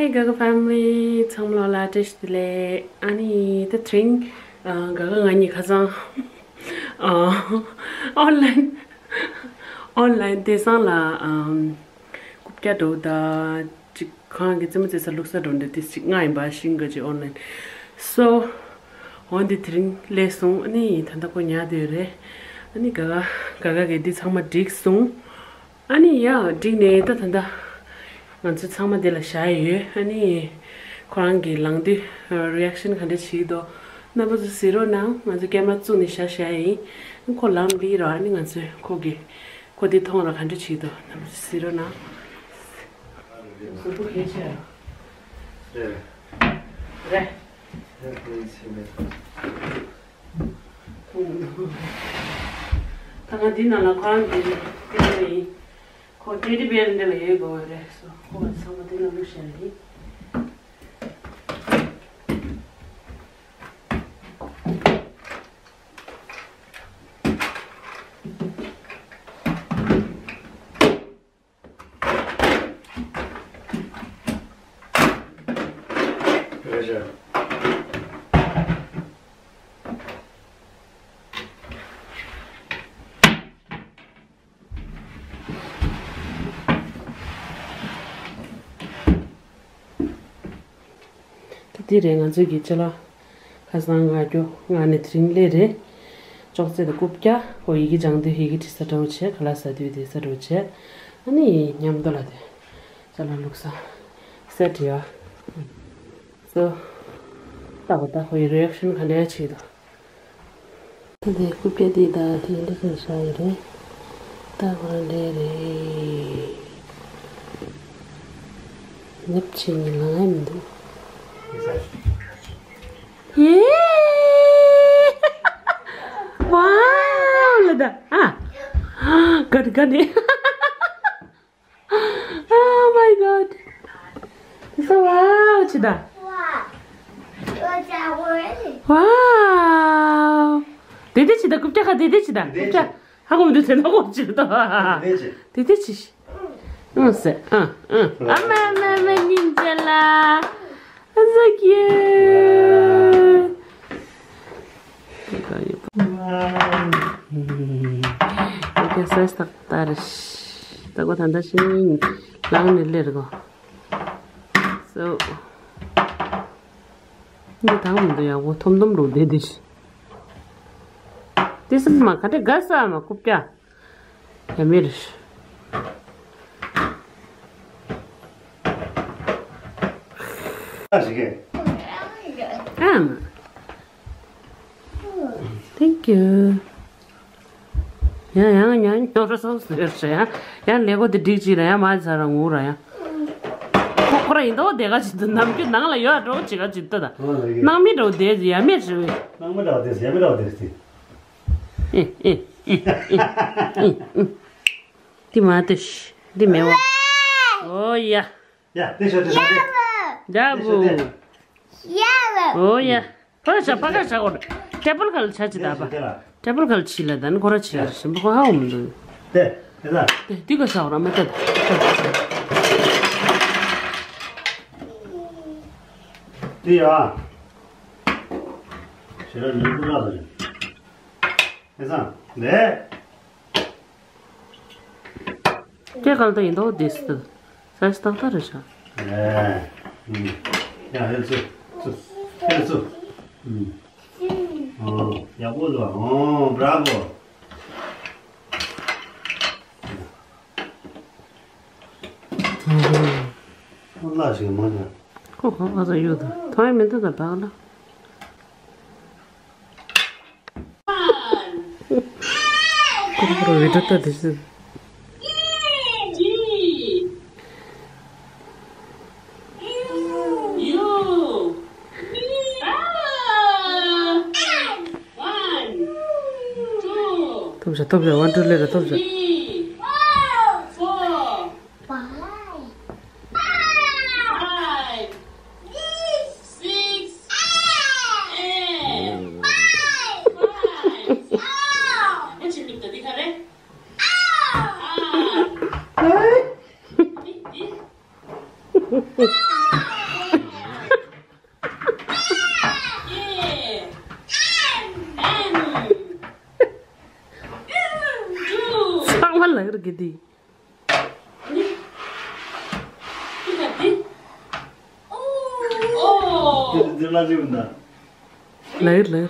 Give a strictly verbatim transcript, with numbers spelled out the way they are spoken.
Hey Gaga family, ཚང་མ་ལ་བཀྲ་ཤིས་བདེ་ལེགས། ཨ་ནི་ད་དེ་རིང་ཨ་Gaga་ང་གཉིས་ཁ་སང་ཨ་online online དེང་སང་ལ་ཨམ་རྐུབ་བཀྱག་འདྲ་བོ་དང་ཅིག་ཁོ་རང་གི་རྩེད་མོ་རྩེ་ས་བླུགས་ས་འདྲ་བོ་འདི་དེ་ཅིག་ང་ཡིན་པ་ཤིང་ག་ཅིག་online། So འོ་འདི་དེ་རིང་སླེབས་སོང་། ཨ་ནི་ད་ལྟ་ཁོ་ཉལ་བསྡད་ཡོད་རེད། ཨ་ནི་Gaga་Gaga་གིས་འདི་ཚང་མ་བསྒྲིགས་སོང་། ཨ་ནི་ཡ་བསྒྲིགས་ནས་ད་ད་ད་ང་ཚོ་ཚང་མ་འདི་ལ་བཞག་ཡོད། ཨ་ནི་ཁོ་རང་གིས་ལངས་དུས་reaction་ག་འདྲ་བྱེད་ཀྱི་འདུག་རྣམ་པ་ཚོ་གཟིགས་རོགས་གནང་། ང་ཚོ་camera་བཙུགས་ནས་བཞག་བཞག་ཡིན། ཁོ་ལངས་འདི་ར། ཨ་ནི་ང་ཚོས་ཁོ་གི་ཁོ་འདི་མཐོང་ར་ག་འདྲ་བྱེད་ཀྱི་འདུག་རྣམ་པ་ཚོ་གཟིགས་རོགས་གནང་། གཟུགས་པོ་གལ་ཆེ་ར། རེད། རེད། ད་ང་འདི་ནང་ལ་ཁོ་རང་འདི་འདི་ནང་ཡིན། ཁོ་teddy bear་འདི་ལ་ཡོད་དགོས་པ་རེད་སོ། ཁོ་ཚང་མ་འདི་ནང་བླུགས་བཞག་ཡིན། ད་འདི་རེད་ང་ཚོའི་གི་ཅ་ལག་ཁ་སང་ང་རྒྱོ་ང་ནས་དེ་རིང་སླེབས་རེད། ཅོག་ཙེ་དང་རྐུབ་བཀྱག་ཁོ་ཡི་གེ་སྦྱང་དུས་ཡི་གེ་བྲིས་ས་འདྲ་བོ་བྱས། ཁ་ལག་ཟ་དུས་དེ་ས་འདྲ་བོ་བྱས། ཨ་ནི་མཉམ་དུ་ལ་དེ་ཅ་ལག་བླུགས་ས་set་ཡ། So ལྟ་བ་ད་ཁོ་ཡི་reaction་ག་འདྲ་བྱེད་དོ། ད་དེ་རྐུབ་བཀྱག་དེ་ད་དེ་འདྲ་ཞིག་བཞག་ཡོད་རེད། ད་ཁོ་རང་འདྲ་རེད། ཉབ་ཆེ་ནི་ལངས་ཡ་མི་འདུག་ཧེ། Wow་ལ་ད། ཨ། ག་ནི་ག་ནི། Oh my god. So wow་ཆི་ད། Wow། དེ་དེ་ཆི་ད། རྐུབ་བཀྱག་ཁ་དེ་དེ་ཆི་ད། རྐུབ་བཀྱག་ཧ་གོ་མི་འདུག་དེ་ན་གོ་ཆི་ད། དེ་དེ་ཆི། ཨང་སེ་ཨང་ཨང་། ཨ་མ་མ་མ་སྙིང་རྗེ་ལ། So cute། ཡ་ཀྱ་སེ་སྟག་ཏར། ད་གོ་ད་ད་ཤིང་ལང་ནི་ལེར་གོ། So འདི་དང་མི་འདུག་ཡག་པོ་ཐོམ་ཐོམ་རུ་བསྡད་དེ། དེ་སེམས་མ་ག་འདྲ་དགའ་ས་མ་རྐུབ་བཀྱག་ཡ་མེད་རེད། ཨ། Thank you། ཡང་ཡང་ཡང་ཉོ་ར་སོང་ཟེར་ཡང་ཡང་ལས་སྒོ་དེ་སྒྲིག་ཅིག་ལ་ཡང་མ་ཚར་ར་ངུ་ར་ཡང་། ཁོ་ཁོ་ར་ཡིན་དོ་དེ་ག་ཅིག་ཏུ་ནམ་རྒྱུན་ནང་ལ་ཡོད་འགྲོ་ཅིག་ག་ཅིག་ཏུ་ད། ནང་མི་འགྲོ་དེ་ཡ་མེད་རེད། ནང་མི་འགྲོ་དེ་ཡ་མེད་འགྲོ་དེ་སྟེ། ཨེ་ཨེ་ཨེ་ཨེ་ཨེ་ཨེ། འདི་མ་ལྟོས་ཤིག་འདི་མེད་བ། ཨོ་ཡ། ཡ་དེ་ཤོད་དེ་ཤོད་དེ། ཡ་བུ། ཡ་བུ། ཨོ་ཡ། ཕ་ག་ཤ་ཕ་ག་ཤ་གོ། ཊེ་བལ་ག་ལ་ཆ་ཅི་ད་པ། ཊེ་བལ་ག་ལ་ཆི་ལ་ད་ནི་ཁོ་ར་ཆི་ཡ་ཞིམ་པོ་ཁོ་ཧ་འོ་མི་འདུག་དེ་དེ་ལ། དེ་འདི་ག་ཤ་འོ་ར་མ་ད། དེ་ཡ། ཤེས་ར་ནི་ཀུ་ར་ལ་རེད། ཨེ་ཙང་ལེ། སྐྱེ་གལ་ཏེ་ཡིན་དོ་དེ་སི་ཏུ། ས་སི་ཏག་ཏག་རེད་ཤག་ཨེ། ཡ་ཧེལ་ཚུ། ཚུ། ཧེལ་ཚུ། ཨོ་ཡག་པོ་འདུག་ཨོ་བྲ་བོ། ཨོ་ལ་ཞིག་མ་ཉོ། ཁོ་ཁོ་ཨ་ཟ་ཡོད་དོ་ཐོང་ཡ་མི་འདུག་ད་བག་ལ། ཁོ་རང་བི་ཌིའོ་ལྟ་དེ་ཟེར། ཐོབ་བྱ་ཐོབ་བྱ་ཝན་ཊུ་ལེ་ར་ཐོབ་བྱ། Five, six, eight. Five. What you look at the car? Ah. Hey. འདི་ལ་ཅིག་འདྲ། ལེར་ལེར།